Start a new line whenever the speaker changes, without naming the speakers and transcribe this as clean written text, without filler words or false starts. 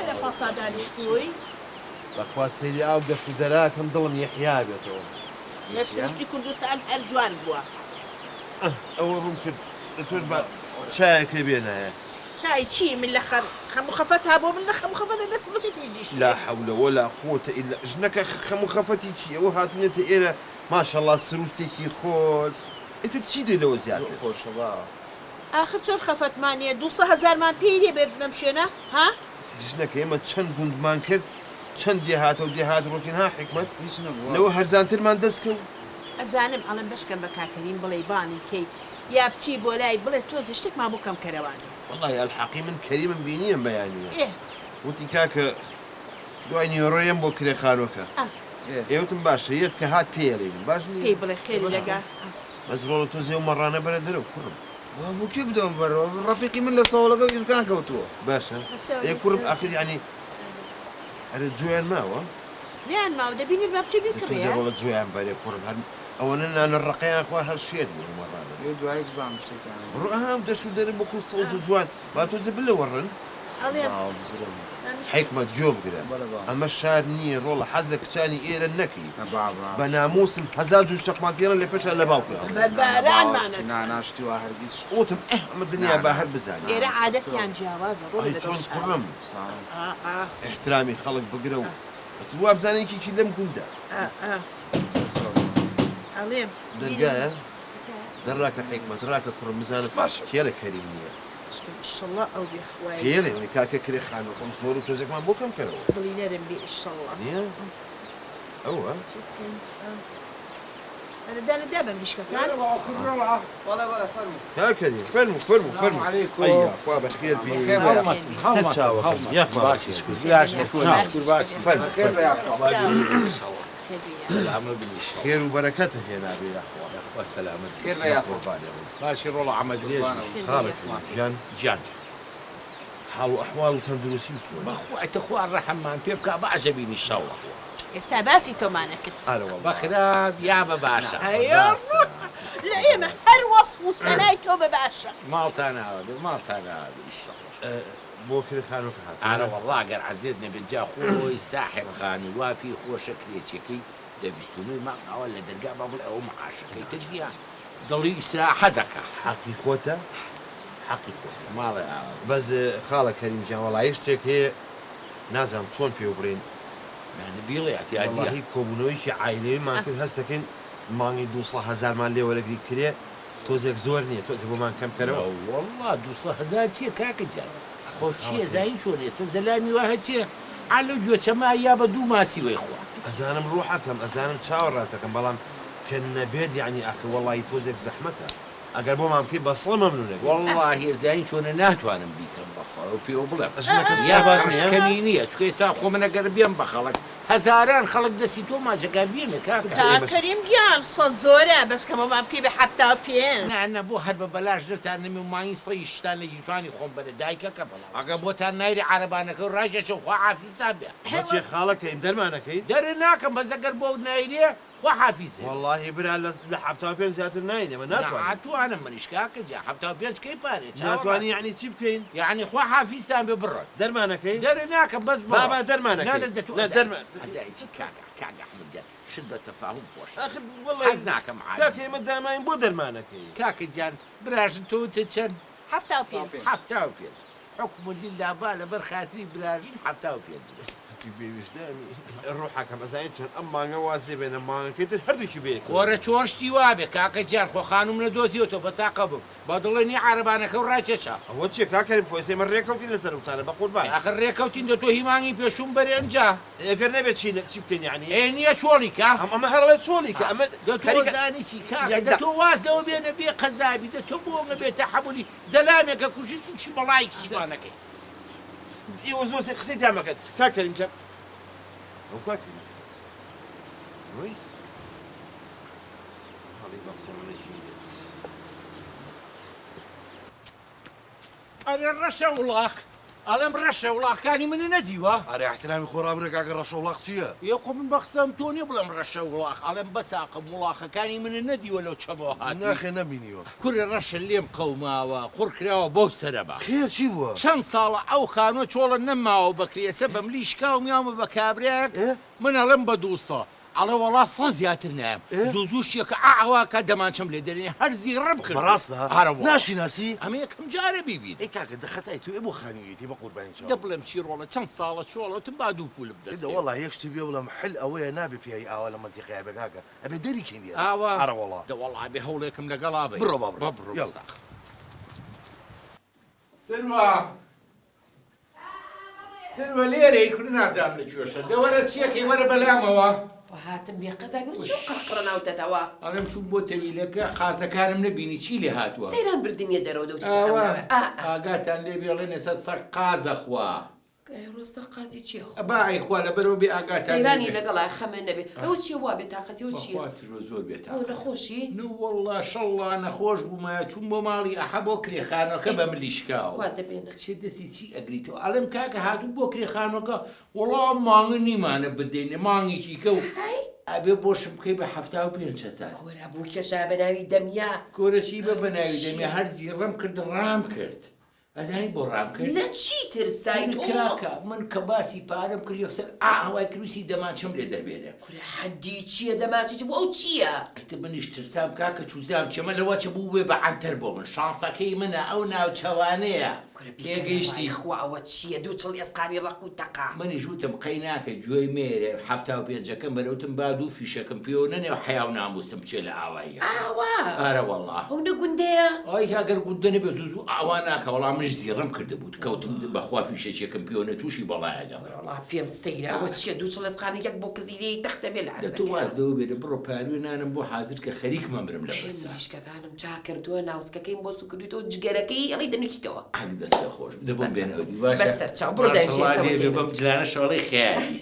لە پاسا دانیشتووی؟
بەخوا سەیری ئاو دەشت و دەراکەم دڵم یەحیا بێتەوە.
لە سروشتی کوردستان هەر جوان بووە.
ئەه ئەوە ڕووم کرد لە تۆش با چایەکە بێنایە.
چای چی من لە خەم خەم و خەفەت ها بۆ من لە خەم و خەفەتە دەستم بچێتە هیچ ئیشێک.
لا حول ولا قوة الا ژنەکە خەم و خەفەتی چی ئەوە هاتوونەتە ئێرە ماشەڵا سروشتێکی خۆش ئیتر چی دێ لەوە
زۆر
زیاتر.
خۆشە بابە.
ئاخر چۆن خەفەتمان نیە دووسە هەزارمان پێی لێ بێ بەم شوێنە ها؟
ژنەکە ئێمە چەند گوندمان کرد چەند دێهاتە و دێهات ڕۆشتین ها حیکمەت
هیچ نەبوو
لەوە
بابە.
هەرزانترمان دەست کەوت.
ئەزانم ئەڵێم بەشکەم بە کاک کەریم بڵێی بانگی کەی یا بچی بۆ لای بڵێ تۆزێ شتێکمان بۆ کەم کەرەوانێ.
وەڵاهی ئەلحەقی من کەریمم بینی ئەم بەیانییە
ئێ.
وتی کاکە دوای نیوەڕۆ یەم بۆ کرێ خانوەکە.
ئا.
ئێ.
ئێ وتم باشە یەت کە هات پێی ئەلێین باش نییە؟
پێی بڵێ خێری
بەشکم.
لەگا.
بەس ڕۆڵە تۆزێ ئەو مەڕانە بەرە دەرەوە کوڕم.
وا بۆ کێ بدەم بەرەوە ڕەفیقی من لە سەوڵەکە و ئیزگان کەوتووە.
باشە ئێ کوڕم ئاخر یەعنی ئەرێ جۆیان ماوە؟
نەیان ماوە دەبینیت با بچێ
دە تۆزێ
بیکڕێ.
ڕۆڵە جۆیان بەرێ کوڕم هەر ئەوەنە نانە ڕەقەیان خوارد هەر شێت بوون ئەو مەڕانە.
ئێ دوایی بزانم شتێکیان هەیە.
بڕۆ ئەها ئەو دەشت و دەرە بۆ خۆی سەوز و جوان با تۆزێ بلەوەڕن.
ئەڵێم.
باوە بزرە بوو.
حیکمەت گوێ بگرە
بەڵێ بابە.
ئەمە شار نییە ڕۆڵە حەز لە کچانی ئێرە نەکەی
نا بابە.
بە ناموسم هەزار جور شتەقمان تێڵن لە پێشا لە باوکە
نا
ئەڵێن.
نا باوە شتی
بەربارانمانە.
نا نا شتی وا هەرگیز
وتم ئه ئەمە
نا
دنیا با
نا
هەر بزانین.
نا
ئێرە عادەتیان
ئەستەغفراللە.
جیاوازە ڕۆڵە
ئەی
لەگەڵ
چۆن
شار.
کوڕم
سام.
ئا ئا.
ئیحترامی خەڵک بگرە و ئەتر وابزانە یەکێکی لەم گوندە.
ئا ئا.
سەرچاو.
ئەڵێم.
دەرگایە؟ دەرراکە حیکمەت ڕاکە کوڕم بزانم
باشە.
کێرە کەریم نییە.
بەشکم ئیشەڵا ئەو بێ خوایە
پێڵێ
گیان.
وەی کاکە کرێ خانوەکەم زۆر و تۆزێکمان بۆ کەم کەرەوە.
دڵی نەرم بێ ئیشەڵا.
نیە ئەوە.
چی بکەین ئا. ئەرە دانە دا بە مریشکەکان.
کاک کەریم فەرموو فەرموو
سلام
فەرموو
علیکم.
ئەی یاخوا بەخێر بێی
بەخێر بێ یاخوا.
هەڵمەسن
سەر
هەڵمەسن
چاوەکەم
هەڵمەسن
یاخوا
باشی
بەخێر
شکور
بێی
باشی
سەر
شکور
چاو
شکور باشی
فەرموو
بەخێر بێ
فەرموو
یاخوا.
سەلامەت
خێر بێ یاخوا.
سەلامەت بن ئیشەڵا.
خێر و بەرەکەتە هێنابێ یاخوا.
یاخوا سەلامەت بی
خێر بێ
ئیشەڵا.
یاخوا.
قوربانی بم.
باشی ڕۆڵە عەمە درێژ
قوربانە
بی.
بم.
خێر بێ
خاڵە
یاخوا.
کەریم گیان.
گیان.
حاڵ و ئەحواڵ و تەندروستی و چۆنە؟
بەخوا تخوا ڕەحممان پێ بکا باشە بین ئیشەڵا.
ئێستا باسی تۆمان ئەکرد.
ئەرە
بە
وەڵا.
خراپ یا بە باشە؟
ئەیەڕۆ لە ئێمە هەر وەسف و سەنای تۆ بە باشە.
ماڵتان ئاوا بێ ماڵتان ئاوا بێ ئیشەڵا.
بۆ کرێ خانوەکە هاتوە؟
ئارە وەڵا گەر عەزێت نەبێت جا خۆی ساحێب خانوو وا پێی خۆشە کرێچیەکەی لە 29 ی مانگ ئاوا لە دەرگا با بڵێ ئەوە معاشەکەی تر نیە دڵی ئیسراحەت ئەکا.
حەقی خۆتە حەقی خۆتە.
ماڵێ ئاوا بێ.
بەس خاڵە کەریم گیان وەڵایی شتێک هەیە نازانم چۆن پێو بڵێین.
نانە بیڵێ ئیعتیادیە.
وەڵاهی کۆبوونەوەیەکی عایلەویمان کرد هەست دەکەین مانگی دووسەد هەزارمان لێ وەرەگری کرێ تۆزێک زۆر نیە تۆزێک بۆمان کەم کەرەوە.
نەوەڵا دووسەد هەزار چیە کاکە گیان خۆ چیە زانی چۆنە ئێستا زەلامی وا هەچێ عە لەو گوێچەما یا بە دوو ماسی وەی خوا.
ئەزانم ڕوحەکەم ئەزانم چاوە ڕاستەکەم بەڵام کە نەبێت یەعنی ئاخر وەڵاهی تۆزێک زەحمەتە ئەگەر بۆمان بکەی بە سڵ مەمنونەبین.
وەڵاهی ئەزانی چۆنە ناتوانم بیکەم بە سڵ ئەو پێوە بڵێم
ژنەکە
یا
سڵ باش
قرش
نیە؟
کەمی نیە چونکە ئێستا خۆ من ئەگەر بێم بە خەڵک هەزاران خەڵک دەستی تۆ ماچەکا بێنە کاکە.
کاک
ئێمەش.
کەریم گیان سەد زۆرە بەس کەمەومان بکەی بە 75.
نا نا بۆ هەر بە بەلاش نەتان نەمێ و مانگی سەی شتان لە گیرفانی خۆم بەرە دایکەکەم ئەگەر بۆتان نایری عارەبانەکە و ڕاکێشم خوا حافیزتان بێ.
بەچێ خاڵە کەریم دەرمانەکەیت؟
دەرت ناکەم بەس ئەگەر بۆ نایرێ خوا حافیزت.
وەڵاهی برا لە لە 75 زیاتر ناین ئێمە ناتوانین.
ناتوانم منیش کاکە گیان 75 کەی پارەیە چاوە
ناتوانی
ڕاستە.
یەعنی چی بکەین؟
یەعنی خوا حافیزتان بێ بڕۆن.
دەرمانەکەی؟
دەرت ناکەم بەس بڕۆ.
بابا دەرمانەکەی.
نا نا دە تۆ
نا
ئەزانی
دەرمان.
ئەزانی چی کاکە کاک ئەحمەد گیان شت بە تەفاهوم خۆشە.
ئاخر وەڵاهی
حەز ناکەم عاجز
کاکە
بم.
ئێمە داماین بۆ دەرمانەکەی؟
کاکە گیان براژن تۆ وتت چەند؟
75.
75. حوکم للە با لەبەر خاتری براژن 75 بێت.
هەتیو بێ ویژدانی ڕوحەکەم ئەزانی چۆن ئەم مانگە واز لێ بێنە مانگەکەی تر هەردووکی بەیەکەوە.
کۆرە چۆن شتی وابێ کاکە گیان خۆ خانوم نەدۆزیوەتەوە بەس ئاقە بم بە دڵێ نیە عارەبانەکەو ڕاکێشا.
ئەوە چیە کاک کەریم خۆ ئێستا ئێمە ڕێکەوتین لەسەر وتانە بەقوربان.
ئاخر ڕێکەوتین دە تۆ هی مانگی پێشوم بەرێ ئنجا.
ئێ گەر نەبێ چی چی بکەین یەعنی؟
ئێ نیە چۆڵی کە.
ئەم ئەمە هەر ئەڵێ چۆڵی کە ئەمە
دە تۆ
خەریکە
زانی چی کاکە
یەک
دە
دە.
تۆ واز لەوە بێنە بێ قەزابی دە تۆ بۆ ئەنگە بێ تەحەمولی زەلامێک ئەکوژیت توشی بەڵایەکیشمان ئەکەی.
ئێوە زۆر سەیر قسەی تیا مەکەن کاک کەریم گیان. ئەو کاک کەریم ڕۆی هەڵی بە قوڕ نەگیرێت.
ئەرێ ڕەشە وڵاخ. ئەڵێم ڕەشە وڵاخکانی منی نەدیوە؟
ئەرێ ئیحترامی خۆ ڕابگرە کاکە ڕەشە وڵاخ چییە؟
ئێ خۆ من بە قسەم تۆ نیە بڵێم ڕەشە وڵاخ ئەڵێم بەساقم وڵاخەکانی منت نەدیوە لەو چەمەوە هاتووی؟
ناخێ نەمبینیوە.
کورە ڕەشە لێم قەوماوە قوڕ کراوە بەو سەرەمە.
خێر چی بووە؟
چەند ساڵە ئەو خانووە چۆڵە نەماوە بەکرێ ئێستا بەملی شکاوم یاومە بە کابرایەک من ئەڵێم بە دووسە ئەڵێ وەڵا سە زیاتر نایەم زوو زوو شیەکە ئا ئەوا کا دەمانچەم لێ دەرێنێ هەر زیڕم کرد
بەڕاستە
ئارە وەڵا
ناشیناسی
ئەمە یەکەم جارە بیبینم
ئەی کاکە دە خەتای تۆ ئێ بۆ خانوویەتی بە قوربانی چاوم
دە بڵێم چی ڕۆڵە چەند ساڵە چۆڵە وتم با دوو پوولم دەست
دە
کەوێ
وەڵا یەک شتی پێ بڵێم حل ئەوەیە نابێ پیاوی ئاوا لە مەنتیقەیا بێ کاکە ئەبێ دەری کەین لێرە
ئاوا
ئارە وەڵا
دە وەڵا ئەبێ هەوڵێکم لەگەڵا بەی
بڕۆ با بڕۆ
بە بڕۆ
یەڵا
بەساخ. سروە سروە لێرەی کورە نازانم لە کوێشە دە وەرە چیەکەی وەرە بەلامەوە.
خوا هاتم بێ قەزا بێ چی قڕقڕە ناوتەتەوە.
ئەڵێم چووم بۆ تەویلەکە قازەکانم نەبینی چی لێ هاتووە.
سەیران بردنیە دەرەوە دەوتی
ئاوا ئاگاتان لێ بێ ئەڵێن ئێستا سەگ قازە خوا.
ئەی ڕۆ سەگ قازی چیە خوا.
با ئەی خوا لەبەرەوە بێ ئاگاتان لێ
سەیرانی
بێ.
لەگەڵا خەمێ نەبێ ئەوە چیە وا بێ تاقەتی ئەوە چیە.
بەخوا سروە زۆر بێ
بۆ
تاقەتم.
نەخۆشی؟
نەوەڵڵا شەڵڵا نەخۆش بوومایە چووم بۆ ماڵی ئەحە بۆ کرێ خانوەکە بە ملی شکاوە.
کوا دەبێنە.
کچێ دەستی چی ئەگریتەوە ئەڵێم کاکە هاتووم بۆ کرێ خانوەکە وەڵا ئەم مانگە نیمانە بدەینێ مانگێکی کە و
هەی.
ئەبێ بۆشم بکەی بە 75 هەزار.
کورە بوو کێشا بە ناوی دەمیا.
کورە چی بە بە ناوی دەمیا
چیە؟
هەر زیڕەم کرد ڕام کرد. ئەزانی بۆ ڕام کرد؟
لە چی ترسای
من
تۆ؟
کاکە من کە باسی پارەم کرد یەکسەر ئا ئاوای کروسی دەمانچەم لێ دەربێنێ.
کورە حەدی چییە دەمانچەی چی بۆ ئەو چییە؟
ئیتر منیش ترسام کاکە چوزام چێمە لەوە چە بوو بێ بە عەنتەر بۆ من شانسەکەی منە ئەو ناوچەوانەیە
کورە بیکەنەوە
تێگەیشتی؟
ئەی خوا ئەوە چییە دوو چڵ ئێسقانی ڕەق و تەقە.
منیش وتم قەی ناکە گوێی مێرێ 75ەکەم بەرە وتم با دوو فیشەکم پێوە نەنێ و حەیا و ناموسم بچێ لە ئاواییەکە.
ئاوا؟
ئارە وەڵا.
ئەونە گوندەیە؟
ئای ئەگەر گوندە نەبێ زوو زوو ئاوا ناکا وەڵا منیش زیڕەم کردبوو کەوتم بەخوا فیشەکێکم پێوە نە تووشی بەڵایەک ئەبم.
وەڵا پێم سەیرە ئەوە چیە دوو چڵ ئێسقانی یەک بۆ کزی لێی تەختە بێ لە
دە تۆ
عەرزەکەیا.
واز لەوە بێنە بڕۆ پاروێ نانم بۆ حازر کە خەریکمە مرم لە برسا.
مریشکەکانم چاک کردووە ناوسکەکەیم بۆ سوک کردوویتەوە جگەرەکەی ئەڵێی دەنوکیتەوە.
ئاک دەستت خۆش دە بۆم
بەس
بێنەوە دی باشە
بەسەر چاو بڕۆ دایشە
ماشەڵا
ئێستا
لێ بێ
وەتێنم.
بەم جلانە شەوەڵەی خەیالی.